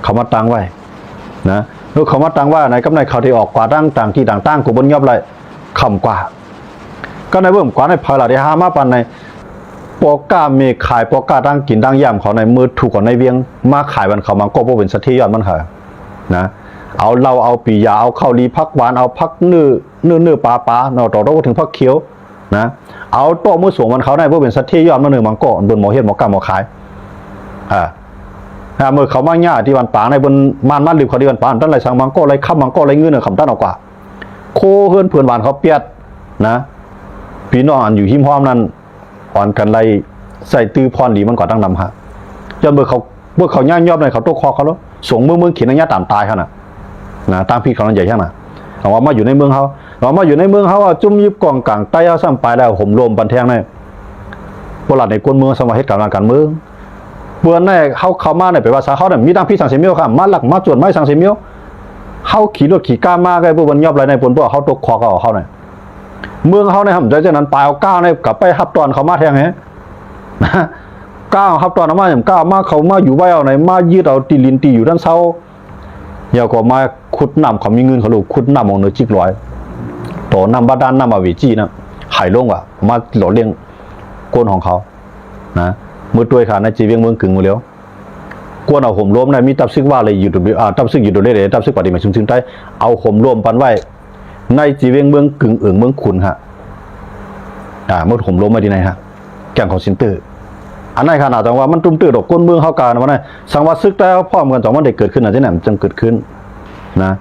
ເຂົາມາຕັ້ງໄວ້ນະ ເອີ ເຂົາມາຕັ້ງໄວ້ໃນກຳໄນເຂົາໄດ້ອອກກວ່າຕັ້ງຕ່າງທີ່ຕ່າງໆ ກູບໍ່ຍອບໄຫຼ ຄຳກວ່າ ກໍໃນເບິ່ງກວ່າໃນພາລາໄດ້ຫາມາປານໃດ ພໍ່ຄ້າແມ່ຂາຍ ພໍ່ຄ້າຕັ້ງກິນຕັ້ງຢາມເຂົາໃນມື້ທຸກເຂົາໃນວຽງ ມາຂາຍບ້ານເຂົາມັນກໍບໍ່ເປັນສັດເທຍອດມັນຂາຍນະ ເອົາເຫຼົ້າເອົາປີຢາ ເອົາເຂົ້າລີຜັກຫວານ ເອົາຜັກເນື້ອ ເນື້ອ ເນື້ອປາປາເນາະ ຕໍ່ ຕໍ່ເຖິງຜັກຂຽວ ນະ ເອົາໂຕະມື້ສວງວັນເຂົາໄດ້ບໍ່ເປັນສັດເທຍອມນຳເນີມັງກໍເບິ່ນໝໍເຮັດໝໍກຳໝໍຂາຍ ອ່າ ອ່າ ເມື່ອເຂົາມາຍາທີ່ວັນປາງໃນເພິ່ນມານມາລຶບເຂົາທີ່ວັນປາງ ຕັນໄລສັງມັງກໍໄລຄຳມັງກໍໄລເງິນຄຳຕັນອອກກວ່າ ໂຄເຮືອນເພື່ອນບ້ານເຂົາປຽດນະ ພີ່ນ້ອງອັນຢູ່ຮິມຮອມນັ້ນ ອ່ອນກັນໄລ່ໃສ່ຕື້ພອນດີມັນກວ່າຕັ້ງນຳຫາ ຍ້ອນເບິ່ງເຂົາ ເບິ່ງເຂົາຍາຍອບໃນເຂົາຕົກຄອກເຂົາໂລດ ສົງເມືອງເມືອງເຂດນະຍາຕາມຕາຍຫັ້ນນະ ນະ ຕາມຜິດເຂົານັ້ນໃຫຍ່ແຮງນະ ເອົາວ່າມາຢູ່ໃນເມືອງເຮົາ ເອົາມາຢູ່ໃນເມືອງເຮົາ ຈຸ້ມຢິບກອງກາງໃຕ້ເຮົາຊ້ຳປາຍແລ້ວ ໂຫມໂລມບັນແທງໃນ ບໍ່ລາດໃນຄົນເມືອງ ສາມາດເຮັດການງານການເມືອງ ເມື່ອໃນເຮົາເຂົ້າມາໃນໄປວ່າສາເຮົານັ້ນມີຕັ້ງຜິດສັງເສມຽວ ມາລັກມາຈວນໄມ້ສັງເສມຽວ ເຮົາຂີ່ລົດຂີ່ກາມາໃກ້ຜູ້ເພິ່ນຍອບໄລ່ໃນເພິ່ນ ພວກເຮົາຕົກຄອກເອົາເຂົາໃນ ເມືອງເຮົາໃນຫ້າມໃຈຈັ່ງນັ້ນ ປາຍເອົາກ້າວໃນກັບໄປຮັບຕ້ອນເຂົາມາແທງແຮ ກ້າວຮັບຕ້ອນເອົາມາ ກ້າວມາເຂົາມາຢູ່ໄວ້ເອົາໃນ ມາຍຶດເອົາທີ່ດິນທີ່ຢູ່ນັ້ນເຊົາ ແລ້ວກໍມາຂຸດນ້ຳ ເຂົາມີເງິນເຂົາລູກ ຂຸດນ້ຳອອກເໜືອຈິກລອຍ ຕໍ່ນ້ຳບາດານ ນ້ຳອາເວຈີນະ ໃຫ້ລົງວ່າມາຫຼໍ່ລ້ຽງຄົນຂອງເຂົານະ ມື້ຕົວຂ້າໃນຈີວຽງເມືອງກຶງມື້ແລ້ວ ກວນເອົາໂຫມໂລມໃນ ມີຕັບຊຶກວ່າເລີຍຢູ່ ອ່າ ຕັບຊຶກຢູ່ໂດເລ ຕັບຊຶກປະຕິມາຊຸມຊຶງໃຕ້ ເອົາໂຫມໂລມປັນໄວ້ ໃນຈີວຽງເມືອງກຶງເອີງເມືອງຂຸນຫະ ອ່າ ໝົດໂຫມໂລມໄວ້ທີ່ໃນຫະ ແກ້ງຄອນເຊັນເຕີ ອັນນັ້ນຂະໜາດຈັ່ງວ່າມັນຕຸ້ມຕື້ດອກ ຄົນເມືອງເຮົາການວ່ານັ້ນ ສັງວ່າຊຶກໃຕ້ເຮົາພ້ອມກັນ ຈັ່ງມັນໄດ້ເກີດຂຶ້ນນະ ຈັ່ງນັ້ນ ມັນຈຶ່ງເກີດຂຶ້ນນະ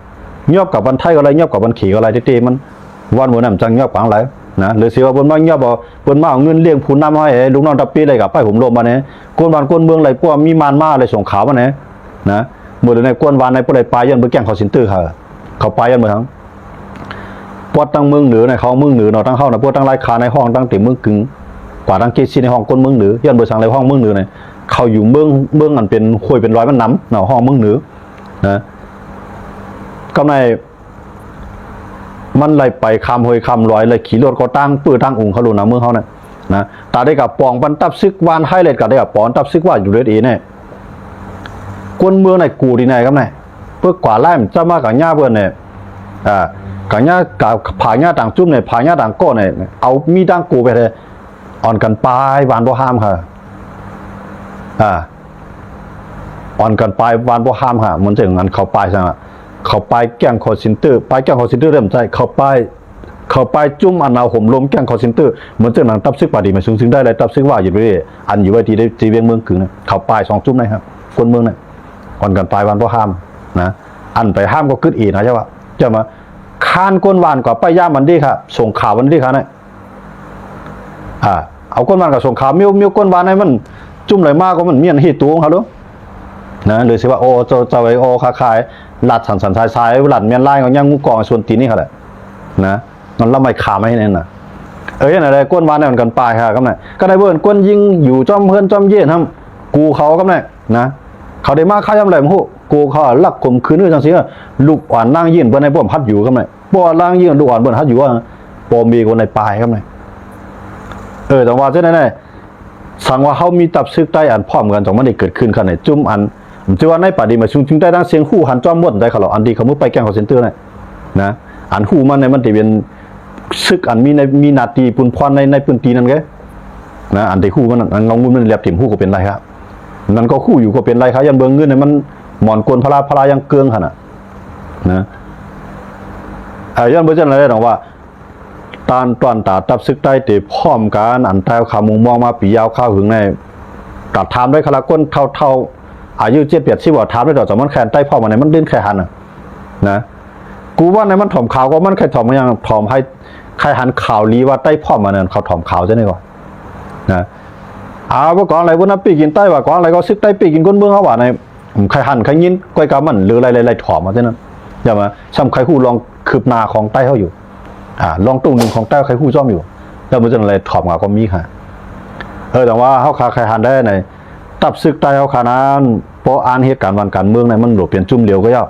ຍອບກັບວັນໄທກໍໄດ້ ຍອບກັບວັນເຂກໍໄດ້ ເຕໆ ມັນ ວັນມື້ນັ້ນຈັ່ງຍອບກັນຫຼາຍນະ ຫຼືຊິວ່າເພິ່ນມາຍອບເອົາ ເພິ່ນມາເອົາເງິນລ້ຽງຜູ້ນຳເຮົາ ໃຫ້ລູກນ້ອງຕະເປໄດ້ກັບໄປໂຫມໂລມບັດນີ້ ຄົນບ້ານຄົນເມືອງໄດ້ ພວກມີມານມາໄດ້ສົງຄາມມາແນ່ນະ ມື້ໃດໃນກວນວານໃນບໍ່ໄດ້ປາຍ ຍ້ອນເບິ່ງແກ້ງຄອນເຊັນເຕີເຂົາ ເຂົາປາຍ ຍ້ອນເບິ່ງທັງ ປວດທັງເມືອງເໜືອໃນເຂົາເມືອງເໜືອເນາະ ທັງເຮົານະ ປວດທັງລາຍຄາໃນຫ້ອງ ຕັ້ງແຕ່ເມືອງກຶງ ກວ່າທັງເກຊິໃນຫ້ອງຄົນເມືອງເໜືອ ຍ້ອນເບິ່ງສັງໃນຫ້ອງເມືອງເໜືອໃນ ເຂົາຢູ່ເມືອງ ເມືອງອັນເປັນຫ້ວຍເປັນລອຍມັນນຳເນາະ ຫ້ອງເມືອງເໜືອນະ ກຳໃນ ມັນໄລ່ໄປຂ້າມຫ້ວຍຂ້າມລອຍ ໄລ່ຂີ່ລົດກໍຕັ້ງປື້ຕັ້ງອຸງເຂົາໂລນະ ເມືອງເຮົານະ ນະ ຕາໄດ້ກະປອງປັນຕັບຊຶກວານໄຮເລັດ ກະໄດ້ກະປອງຕັບຊຶກວ່າຢູ່ເລດເອແນ່ ຄົນເມືອງໃນກູທີ່ໃນກຳໃນ ເພິ່ນກວ່າໄລ່ມັນຈະມາກະຍາເພິ່ນແນ່ ອ່າ ກະຍາກະຜາຍາຕ່າງຈຸ້ມແນ່ ຜາຍາຕ່າງກໍແນ່ ເອົາມີຕ່າງກູໄປແທ້ ອ່ອນກັນປາຍວານບໍ່ຫ້າມຄ່ະ ອ່າ ອ່ອນກັນປາຍວານບໍ່ຫ້າມຄ່ະ ມັນຈັ່ງນັ້ນເຂົາປາຍຊັ້ນລະ ເຂົາປາຍແກ້ງຄອນເຊັນເຕີ ປາຍແກ້ງຄອນເຊັນເຕີໄດ້ບໍ່ໃຊ້ ເຂົາປາຍ ເຂົາປາຍຈຸ້ມອັນເອົາໂຫມໂລມແກ້ງຄອນເຊັນເຕີ ເໝືອນຈັ່ງນັ້ນ ຕັບຊຶກປາດີມາຊຸງຊຶງໄດ້ ແລະ ຕັບຊຶກວ່າຢູ່ເວ ອັນຢູ່ໄວ້ທີ່ ທີ່ວຽງເມືອງກຶງນະ ເຂົາປາຍສອງຈຸ້ມໄດ້ຄັບ ຄົນເມືອງນະ ອ່ອນກັນປາຍວານບໍ່ຫ້າມນະ ອັນໄປຫ້າມກໍກຶດເອນະ ເຈົ້າວ່າ ເຈົ້າມາຄ້ານຄົນວານກວ່າໄປຢາມມັນດີຄ່ະ ສົ່ງຂ່າວມັນດີຄ່ະນະ ອ່າ ເອົາຄົນບ້ານກະສົງຄາມ ມີ ມີຄົນບ້ານໃຫ້ມັນຈຸ້ມໄຫຼມາກໍມັນມີອັນເຫດຕົວຂອງເຂົາເດ້ນະ ຫຼືຊິວ່າ ໂອ້ ເຈົ້າ ເຈົ້າໄອ້ ໂອ້ ຄ້າຂາຍ ລັດສັນສັນສາຍສາຍ ລັດແມ່ນລາຍ ກໍຍັງງູກອງໃຫ້ສ່ວນຕີນນີ້ເຂົາແຫຼະນະ ມັນລຳໄມ້ຂາມໃຫ້ນັ້ນນະ ເອີ ນັ້ນແຫຼະ ຄົນບ້ານນັ້ນກັນປາຍຫາກັນນະ ກໍໄດ້ເບິ່ງຄົນຍິງຢູ່ຈ້ອມເຮືອນຈ້ອມເຍນຫັ້ນ ກູເຂົາກັນນະ ນະ ເຂົາໄດ້ມາຂາຍຍາມໃດບໍ່ຮູ້ ກູເຂົາລັກຂົ່ມຂືນ ຫຼືຈັ່ງຊີ້ ລູກອ່ອນນາງຍິງເພິ່ນໃຫ້ພວກພັດຢູ່ກັນນະ ບໍ່ວ່າລາງຍິງລູກອ່ອນເພິ່ນຮັດຢູ່ວ່າ ພໍ່ແມ່ຄົນໃນປາຍກັນນະ ເອີ ຈັ່ງວ່າຈັ່ງໃດນະ ສັງວ່າເຮົາມີຕັບຊຶກໃຕ້ອັນພ້ອມກັນ ຈັ່ງມັນໄດ້ເກີດຂຶ້ນຂະໜາດຈຸ້ມອັນ ຖືວ່າໃນປາດີມາຊຸງຊຶງໃຕ້ທັງຊຽງຮູ້ຫັນຈອມໝົດໄດ້ເຂົາລະ ອັນທີ່ເຂົາມືໄປແກ້ງຄອນເຊັນເຕີນະ ນະ ອັນຮູ້ມັນນະ ມັນຊິເປັນຊຶກອັນມີໃນ ມີໜ້າທີ່ປຸນພອນໃນ ໃນພື້ນທີ່ນັ້ນເດ້ນະ ອັນທີ່ຮູ້ມັນ ອັນເງົາງຸ່ມມັນແລບຖິ້ມຮູ້ກໍເປັນໄດ້ຄັບ ນັ້ນກໍຮູ້ຢູ່ກໍເປັນໄດ້ຄັບ ຢ້ານເບິ່ງເງິນໃນມັນໝອນກົນພະລາ ພະລາຍັງເກີງຫັ້ນນະ ນະ ເອີ ຍ້ອນບໍ່ຊັ້ນລະເດ້ ຕ້ອງວ່າ ຕານຕອນຕາຕັບຊຶກໃຕ້ເຕພ້ອມກັນ ອັນໃຕ້ຄາມຸງມອງມາປີຍາວຄາວຫຶງໃນ ກໍຖາມໄດ້ຄະລະ ຄົນເຖົ້າໆ ອາຍຸເຈັດແປດສິບ ວ່າຖາມໄດ້ດອກ ຈາກມັນແຄນໃຕ້ພ້ອມກັນໃນ ມັນດິ້ນແຄຫັນນະ ນະ ກູວ່າໃນມັນຖອມຂາວ ກໍມັນໄຄຖອມຫຍັງ ຖອມໃຫ້ໄຄຫັນຂາວຫຼີວ່າໃຕ້ພ້ອມອັນນັ້ນ ເຂົາຖອມຂາວຈັ່ງໃດກໍ ນະ ອາ ວ່າກອງໃດບໍ່ນະປີ້ກິນໄຕ້ ວ່າກອງໃດກໍສຶກໄຕ້ປີ້ກິນຄົນເມືອງເຮົາວ່າໃນ ໃຄຫັນໃຄຍິນ ກ້ອຍກະມັນເຫຼືອໄລ່ໆຖອມມາເທົ່ານັ້ນ ຢ່າມາ ຊ່ຳໃຄຮູ້ລອງຄືບໜ້າຂອງໄຕ້ເຮົາຢູ່ ອາ ລອງຕຸງໜຶ່ງຂອງໄຕ້ໃຄຮູ້ຊອມຢູ່ ແລ້ວມື້ນັ້ນໄລ່ຖອມຫາກໍມີຄ່ະ ເອີ ແຕ່ວ່າເຮົາຄາໃຄຫັນໄດ້ໃນ ຕັບສຶກໄຕ້ເຮົາຄານັ້ນ ເພາະອ່ານເຫດການບ້ານການເມືອງໃນ ມັນຫຼວງປ່ຽນຈຸ້ມຫຼຽວກໍຍາວ